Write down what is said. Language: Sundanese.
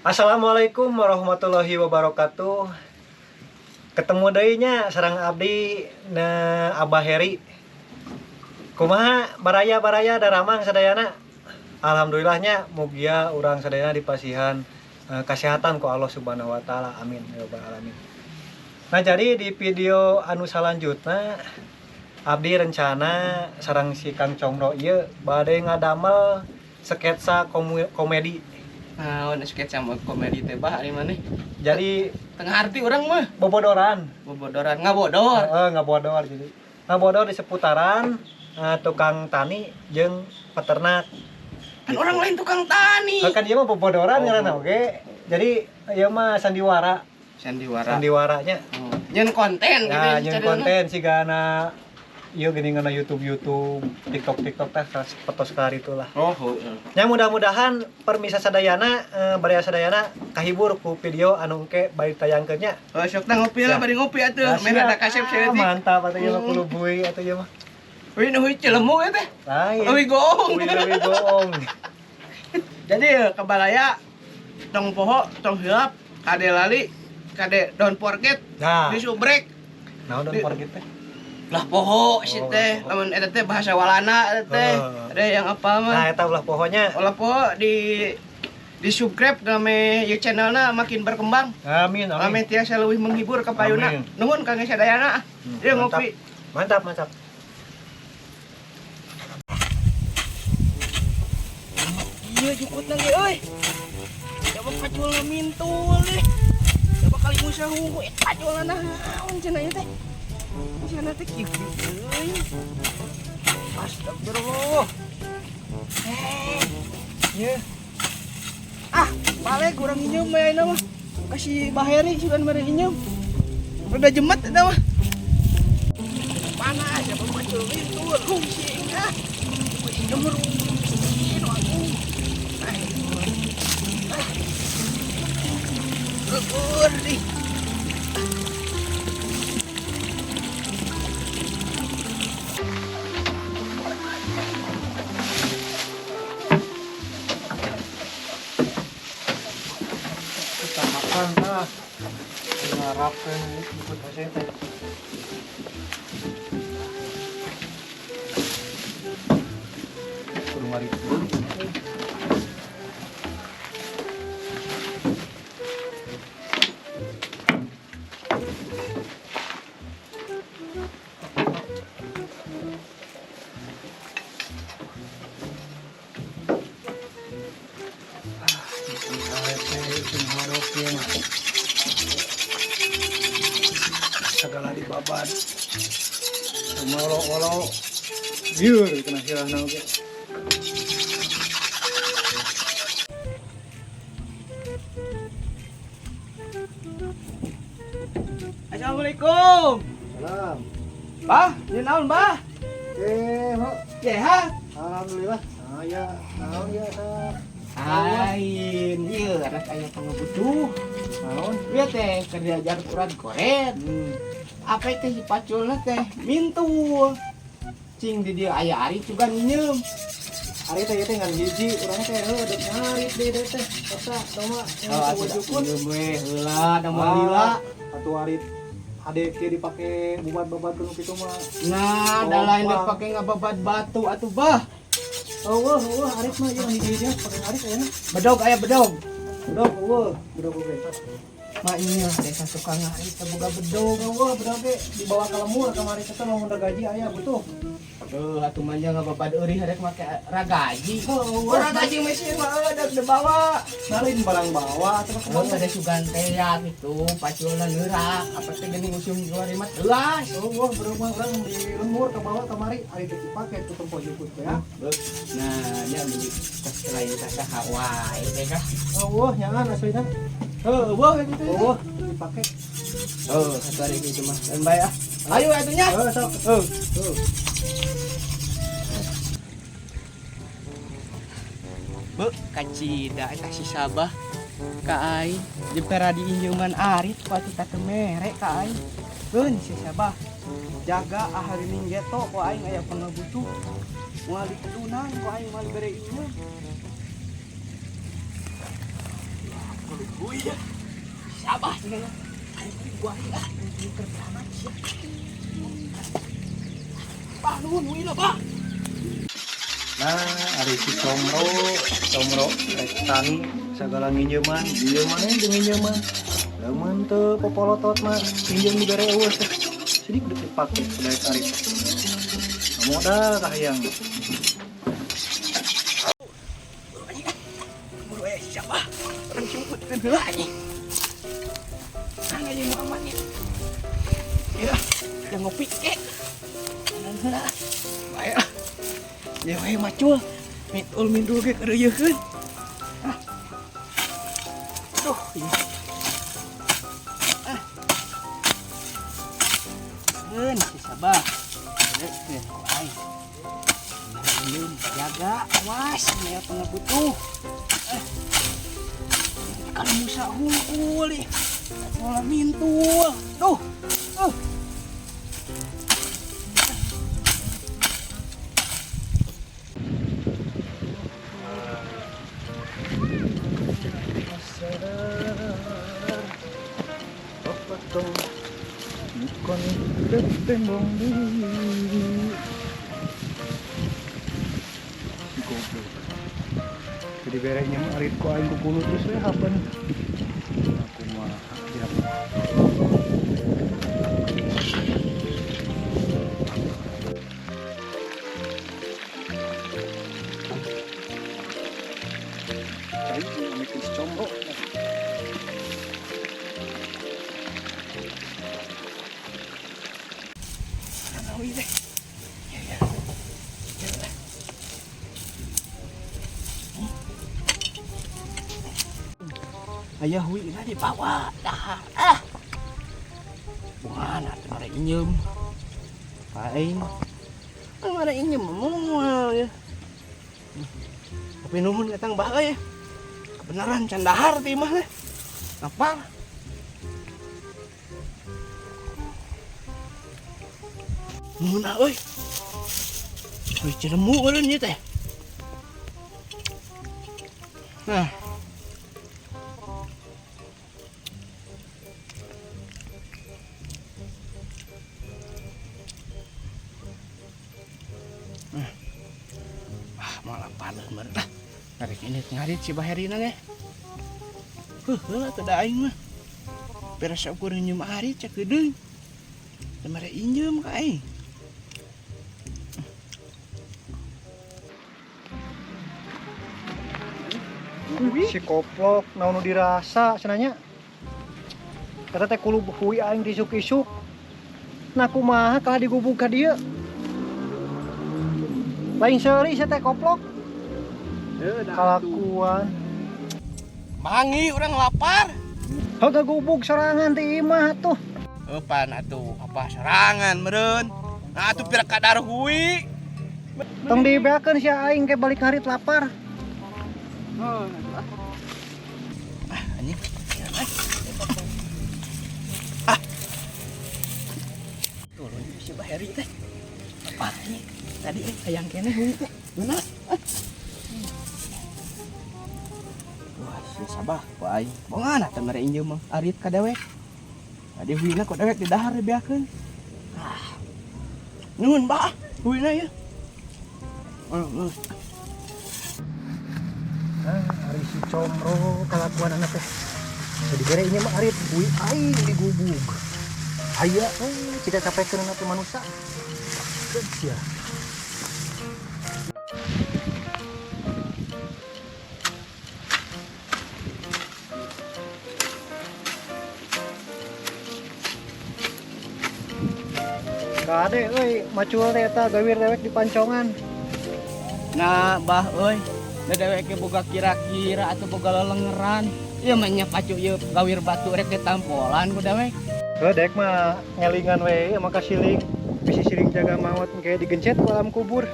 Assalamualaikum warahmatullahi wabarakatuh. Ketemu deui nya sareng abdi na Abah Heri. Kumaha baraya-baraya daramang sadayana? Alhamdulillahnya mugia urang sadayana dipasihan kesehatan ku Allah Subhanahu wa taala. Amin ya rabbal alamin. Nah, jadi di video anu salanjutna abdi rencana sareng si Kang Comro ieu bade ngadamel sketsa komedi. Nah, sketsa sama komedi teh bah ari maneh. Jadi Tengah arti urang mah. Bobodoran. Bobodoran, ngabodor. Heeh, ngabodor, jadi ngabodor di seputaran tukang tani jeung peternak. Kan urang lain tukang tani. Kan ieu mah bobodoran Oh. ngaranna oge. Jadi ieu mah sandiwara. Sandiwara. Sandiwaranya. Oh. Nyeun konten gitu. Nah, jeung carana. konten sigana ieu geuning ngana YouTube YouTube, TikTok TikTok teh petos kali itulah. Oh, heeh. Ya, mudah-mudahan permisa sadayana, baraya sadayana kahibur ku video anu engke bari tayangkeun nya. Oh, sok tah ngopi lah, Ya. bari ngopi atuh. Nah, Meh siap. rada kasep saeutik. Mantap atuh ieu mah, kulubuy atuh ieu mah. Wih, nu cilemu teh. Lain. Leuwih goong. Wih, leuwih goong. Jadi ke balaya tong poho, tong hilap, kade lali, kade don't forget, Nah, di subrek. Nah, don't forget teh. Lah poho si Oh, teh, poho. Lamun eta teh bahasa Walanda eta teh. Heeh. Ada yang apa mah? Nah, eta ulah pohonya. Ulah poho di subscribe game ieu channelna makin berkembang. Amin, amin. Ame tiasa leuwih menghibur ka payuna. Amin. Nuhun Kang Sadayana. Ieu mantap. ngopi. Mantap, mantap. Iya jukutna ge euy. Coba pacul mintul deh. Coba kali musa hungku eta paculna naon cenah ieu teh. Cenah teh kieu euy. Astagfirullah. Ye. Ah, balik kurang inyeum we ayeuna mah. Kasih Baheri sugan mere inyeum. Udah jemet eta mah. Mana siapa pacul mintul hungsing ah. Coba inyeum ruin aku. Ah. Lugur nih. Kita makan tah. Ngarapkeun ikut hese teh. Kudu ngarit. Segala dibabat olo-olo biur kena sirahna oge. Assalamualaikum. Salam. Bah, ieu naon, Bah? Mau. Sehat. Alhamdulillah. Nah, ya, naon ya sa? Lain, ieu anak aya pangabutuh. Naon? Ieu teh keur diajar urat goret. Apa teh si paculna teh mintul. Cing di dieu aya ari juga nyeum. Ari teh ieu teh ngan hiji, urang teh heuh dek ngarit deui teh teh. Asa toma Oh, atuh da jukut. nyeum we heula da moal lila. Atuh arit adek kieu dipake bubat-babat kudu kitu mah. Nah, da lain Topang. dek pake ngababat batu atuh bah. Eueuh, eueuh arit mah ieu hiji-hiji pake arit ayeuna. Bedog aya bedog. Bedog eueuh, bedog oge. Mak iya, desa tukang ngarit teh boga bedog. Eueuh, bedog ge dibawa ka lemur kamari teh lamun gaji aya butuh. Heuh, atuh mah nya ngababat eurih rek make ragaji. Heueuh. Oh, ragaji mesin mah eueuh dek dibawa. Nah, lain barang bawa atuh Oh, kemana? ada sugan teh ya gitu, paculna neurak, apa teh geuning musim 2015. Eueuh, bedog mah urang di lemur ka bawa kamari ari teh dipake tuh tempo jukut teh ya. Nah, dia beli tas lain ka saha wae teh kah. Eueuh, nyangan aslina. Heueuh gitu. Eueuh, dipake. Oh, satu hari gitu mah. Dan bae ah. Ayo atuh nya. Heuh, sok. Heuh. Heuh. Be, kacida eta si Sabah ka aing jepera di injeuman arit ku atuh teh mere ka aing. Keun si Sabah. Jaga ahari minggeto ku aing aya pangabutuh. Moal dikedunan ku aing moal bere injeum. Iya. Gua ah, keur beranak sia. Bah, nuhun we lah, bah. Nah, ari si Comro, Comro rek tani sagala nginjeuman, ieu mana jeung nginjeuman. Lamun teu popolotot mah injeum dibere eueuh teh. Sidik deuk dipake ku daek arif. Modal kahayang. Buru eh siapa? Orang jemputkeun heula anjing. Mana ieu nu aman ya? Ya, yang ngopi ke. Heula. Bae ah. Ya we macul. Mintul mindul ge kareuyeun. Ah. Aduh, ini. Ah. Keun si Sabah. Keun ku aing. Minum, jaga, awas, ya pengabutuh. Kalau Musa hungkul ih. Mola mintul. Duh. Bukan tembong di. Si goblok. Jadi bereknya mah arit ku aing kukulu terus we hapan. Aku mah ya. Cai mikir si Comro. Teh. Ya ya. Ya. Ayah hui na dibawa dahar. Ah. Bukan atuh mere inyeum. Aing. Mere inyeum moal ya. Tapi nuhun katang bah euy. Kebenaran can dahar ti imah teh. Lapar. Nuhun ah euy. Euy ciremu eureun ieu teh. Nah. Ah, malah panen meureun lah. Ngarit ini ngarit si Baherina ge. Heuh, heula teh da aing mah. Beres ukur nyeum arit cek geudeung. Teu mere injeum ka aing. Si koplok naon nu dirasa cenah nya. Eta teh kulub hui aing disuk-isuk. Nah kumaha kalah digubug ka dieu. Lain seuri sia teh koplok. Kalakuan. Mangi urang lapar. Heuh gubug sorangan ti imah atuh. Eupan atuh apa sorangan meureun. Nah atuh pira kadar hui. Tong dibeakeun sia aing ke balik ngarit lapar. Ah, anjing. Ah. Turun si Baheri teh. Apa anjing? Tadi hayang keneh hui teh. Benar. Wah, si Sabah ku aing. Bongan atuh mere injeum mah arit ka dewek. Tadi huina ku dewek di dahar dibeakeun. Ah. Nuhun bah, huina ieu. Ah, ari si Comro kalakuan anak teh. Jadi bere ieu mah arit hui aing digubug. Aya cika capekeun teh manusa. Keun sia. Kade euy, macul teh eta gawir dewek di pancongan. Nah, bah euy. Da dewek ge boga kira-kira atau boga lelengeran. Ieu mah nya pacu ieu gawir batu rek ditampolan ku dewek. Heuh, dek mah ngelingan we ieu mah ka siling. Bisi siling jaga maot engke digencet ku alam kubur.